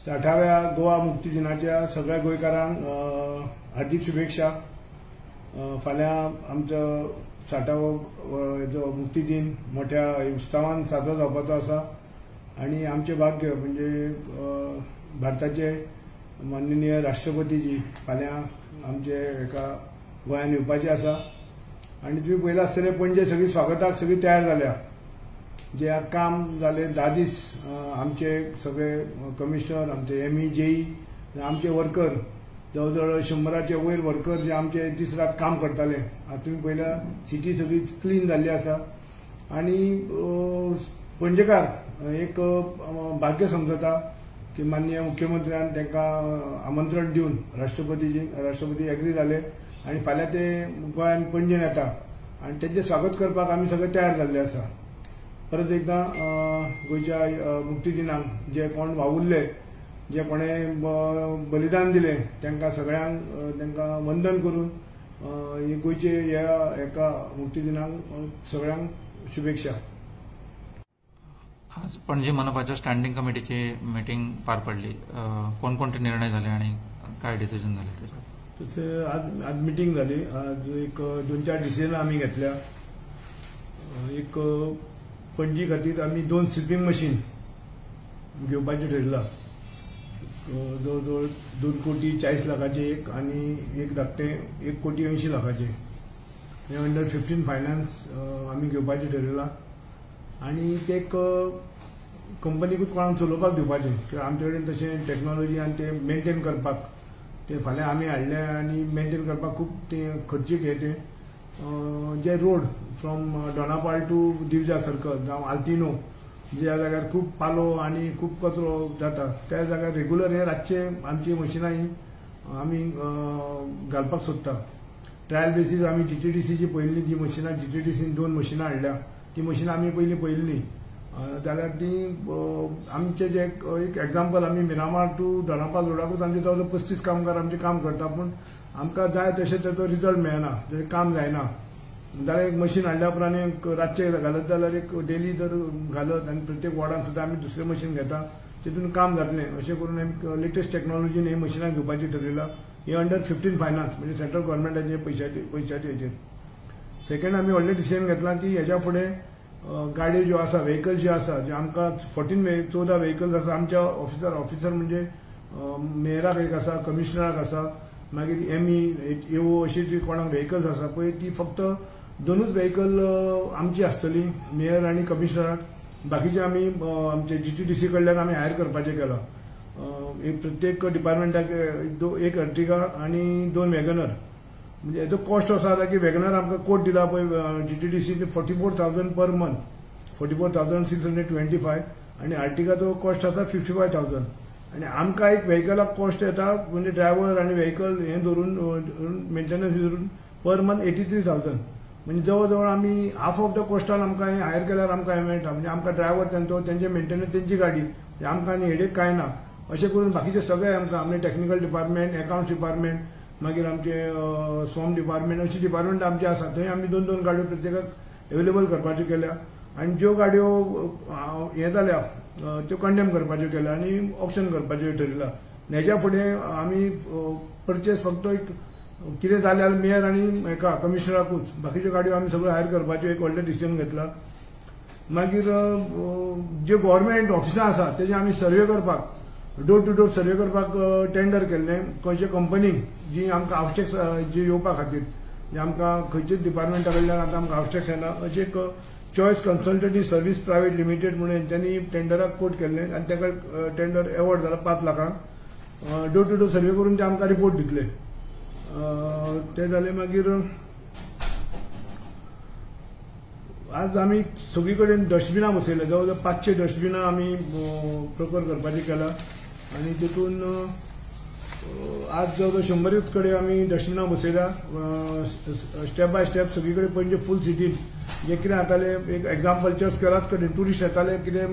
60व्या गोवा मुक्ती दिनाच्या सगळ्या गोंयकारांक हार्दिक शुभेच्छा। फाल्यां आमचो 60वो जो मुक्ती दिन मोठ्या उत्सवान साजरो जावपाचो आसा आनी आमचें भाग्य म्हणजे भारताचे माननीय राष्ट्रपतीजी फाल्यां आमचे एका गोंयान येवपाचे आसा आनी तुमी पळयलां आसतलें पणजे सगळी स्वागताक सगळी तयार जाल्या। जे काम जालें 10 दीस आमचे सगळे कमिशनर, आमचे एमई, जेई, आमचे वर्कर जवळ जवळ 100च्या वयर वर्कर जे आमचे दीस रात काम करताले। आतां तुमी पळयल्या सिटी सगळी क्लीन जाल्ली आसा आनी पणजेकार एक भाग्य समजता की माननीय मुख्यमंत्र्यान तांकां आमंत्रण दिवन राष्ट्रपती एग्री जाले आनी फाल्यां ते गोंयान पणजेन येता आनी तांचें स्वागत करपाक आमी सगळे तयार जाल्ले आसा। परत एकदां गोंयच्या मुक्ती दिनाक जे कोण वावुरले, जे कोणें बलिदान दिलें तांकां सगळ्यांक तांकां वंदन करून गोंयचे ह्या एका मुक्ती दिनाक सगळ्यांक शुभेच्छा। आज पणजी मनपाच्या स्टँडिंग कमिटीची मीटिंग पार पडली, कोणकोणते निर्णय झाले आणि काय डिसिजन झाले त्याच्यात? तशें आज मिटींग जाली। आज एक 2-4 डिसिजन आमी घेतल्या। एक पणजी खातीर आमी 2 स्लिपिंग मशीन घेवपाचें ठरयलां, जवळ जवळ 2 कोटी 40 लाखाचें एक आनी एक धाकटें 1 कोटी 80 लाखाचें, हें अंडर 15 फायनान्स आमी घेवपाचें ठरयलां आनी ते एक कंपनीकूच कोणाक चलोवपाक दिवपाचें, कित्याक आमचे कडेन तशें टॅक्नोलॉजी आनी ते मेंटेन करपाक ते फाल्यां आमी हाडले आनी मेंटेन करपाक खूब ते खर्चीक हें तें जे road from Dona Paula to Divja circle जावं आल्तिनो ज्या जाग्यार खूब पालो आनी खूब कचरो जाता त्या जाग्यार रेगुलर हे रातचे आमची मशिनां ही आमी घालपाक सोदता। ट्रायल बेसीस आमी जीटीडीसीची पयलीं जी मशिनां जीटीडीसीन 2 मशिनां हाडल्या, ती मशिनां आमी पयलीं पळयल्लीं जाल्यार ती आमचे जे एक एग्जाम्पल आमी मिरामार टू दोनापाल रोडाकूच आमचे जवळ 35 कामगार आमचे काम करता, पूण आमकां जाय तशें ताचो रिजल्ट मेळना, जशें काम जायना। जाल्यार एक मशीन हाडल्या उपरांत एक रातचें घालत जाल्यार एक डेली जर घालत आनी प्रत्येक वॉर्डान सुद्दां आमी दुसरें मशीन घेता तितून काम जातलें अशें करून आमी लेटस्ट टॅक्नोलॉजीन ही मशिनां घेवपाची ठरयलां। ही अंडर 15 फायनान्स म्हणजे सेंट्रल गव्हर्मेंटाचे पयशाचे हेजेर। सेकंड आमी व्हडलें डिसिजन घेतलां की हेज्या फुडें गाडयो ज्यो आसा, व्हेकल्स ज्यो आसा, ज्यो आमकां 14 व्हेकल्स आसा आमच्या ऑफिसर म्हणजे मेयराक एक आसा, कमिशनराक आसा, मागीर एमई, एओ अशी जी कोणाक व्हेकल्स आसा पळय ती फक्त 2च व्हेकल आमची आसतली, मेयर आनी कमिशनराक। बाकीचे आमी आमचे जीटीडीसी कडल्यान आमी हायर करपाचें केलां। एक प्रत्येक डिपार्टमेंटाक 1 अर्टिगा आनी 2 वॅगनर, म्हणजे हेजो कॉस्ट असो आसा की वॅगनर आमकां कोट दिला पळय जीटीडीसी 44,000 पर मंथ, 44,625 आनी आर्टिगाचो कॉस्ट आसा 55,000 आनी आमकां एक व्हेकलाक कॉस्ट येता म्हणजे ड्रायव्हर आनी व्हेकल हें धरून मेंटेनन्स धरून पर मंथ 83,000, म्हणजे जवळ जवळ आमी हाफ ऑफ the कॉस्टान आमकां हें हायर केल्यार आमकां हें मेळटा। म्हणजे आमकां ड्रायव्हर तांचो, तेंचे मेंटेनन्स, तेंची गाडी, म्हणजे आमकां आनी हेडेक कांय ना। अशें करून बाकीचे सगळे आमकां आमचे टॅक्निकल डिपार्टमेंट, अकावंट्स डिपार्टमेंट, मागीर आमचे सॉम डिपार्टमेंट, अशी डिपार्टमेंट आमचे आसा थंय आमी 2-2 गाडयो प्रत्येकाक एवेलेबल करपाच्यो केल्या आनी ज्यो गाडयो हें जाल्या त्यो कंडेम करपाच्यो केल्या आनी ऑप्शन करपाचें ठरयलां। हेज्या फुडें आमी परचेस फक्त एक कितें जालें जाल्यार मेयर आनी हेका कमिशनराकूच, बाकीच्यो गाडयो आमी सगळ्यो हायर करपाच्यो एक व्हडलें डिसिजन घेतलां। मागीर ज्यो गव्हर्मेंट ऑफिसां आसा तेजें आमी सर्वे करपाक, डोर टू डोर सर्वे करपाक टेंडर केल्लें खंयच्या कंपनीक जी आमकां आवश्यक जी येवपा खातीर, जे आमकां खंयच्याच डिपार्टमेंटा कडल्यान आतां आमकां आवश्यक येना अशें एक choice consultancy service private limited म्हणून हेंच्यांनी टेंडराक कोट केल्लें आनी ताका टेंडर एवॉर्ड जाला 5 लाखांक। डोर टू डोर सर्वे करून ते आमकां रिपोर्ट दितले। ते जालें। मागीर आज आमी सगळी कडेन डस्टबिनां बसयल्या, जवळ जवळ 500 डस्टबिनां आमी प्रोकर करपाचें केलां आनी तितून आज जवळ जवळ 100 कडेन आमी डस्टबिनां बसयल्या। स्टेप बाय स्टेप सगळी कडेन पणजे फूल सिटीन जे कितें जातालें, एक एग्जाम्पल चर्च स्क्वेराच कडेन ट्युरिस्ट येताले, कितें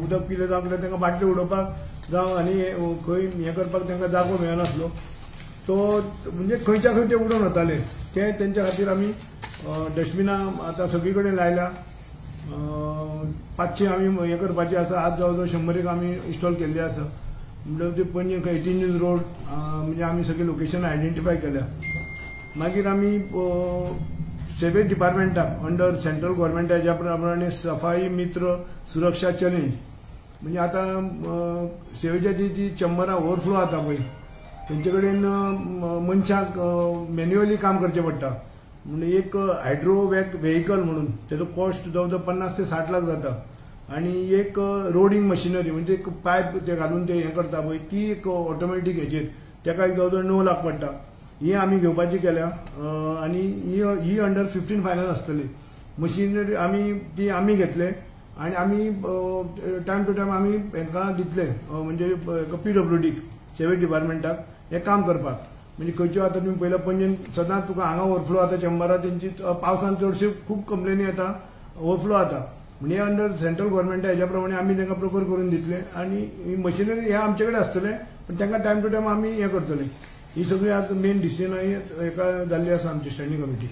उदक पिलें जावं कितें तांकां बाटल्यो उडोवपाक जावं आनी खंय हें करपाक तांकां जागो मेळनासलो, तो म्हणजे खंयच्या खंय ते उडोवन वताले, ते तेंच्या खातीर आमी डस्टबिनां आतां सगळी कडेन लायल्या। 500 आमी हें करपाचें आसा. आज जवळ जवळ 100 आमी इन्स्टॉल केल्ले आसा. म्हणल्यार ते पणजे 18 रोड म्हणजे आमी सगळे लोकेशन आयडेंटिफाय केल्या. मागीर आमी सेवेज डिपार्टमेंटाक अंडर सेंट्रल गव्हर्मेंटाच्या प्रमाणे सफाई मित्र सुरक्षा चॅलेंज म्हणजे आतां सेवेजाची जी चंबरां ओवरफ्लो जाता पळय तेंचे कडेन मनशांक मॅन्युअली काम करचें पडटा. म्हणजे एक हायड्रोवॅक व्हेकल म्हणून तेजो कॉस्ट जवळ जवळ 50 ते 60 लाख जाता आनी एक रोडींग मशिनरी म्हणजे एक पायप ते घालून ते हें करता पळय ती एक ऑटोमॅटीक हेचेर तेका एक जवळ जवळ 9 लाख पडटा. ही आमी घेवपाची केल्या आनी ही अंडर 15 फायनान्स आसतली. मशिनरी आमी ती आमी घेतले आनी आमी टायम टू टायम आमी हेंकां दितले म्हणजे पीडब्ल्यूडीक सेवेज डिपार्टमेंटाक हें काम करपाक. म्हणजे खंयच्यो आतां तुमी पयल्या पणजेन सदांच तुका हांगा ओवरफ्लो जाता चेंबरां तेंची पावसान चडशी खूब कंप्लेनी येता ओवरफ्लो जाता. म्हणजे अंडर सेंट्रल गव्हर्मेंटा हेज्या प्रमाणे आमी तांकां प्रोकर करून दितले आनी ही मशिनरी हे आमचे कडेन आसतले पण तांकां टायम टू टायम आमी हें करतले. ही सगळी आतां मेन डिसिजन हेका जाल्ली आसा आमची स्टँडींग कमिटी.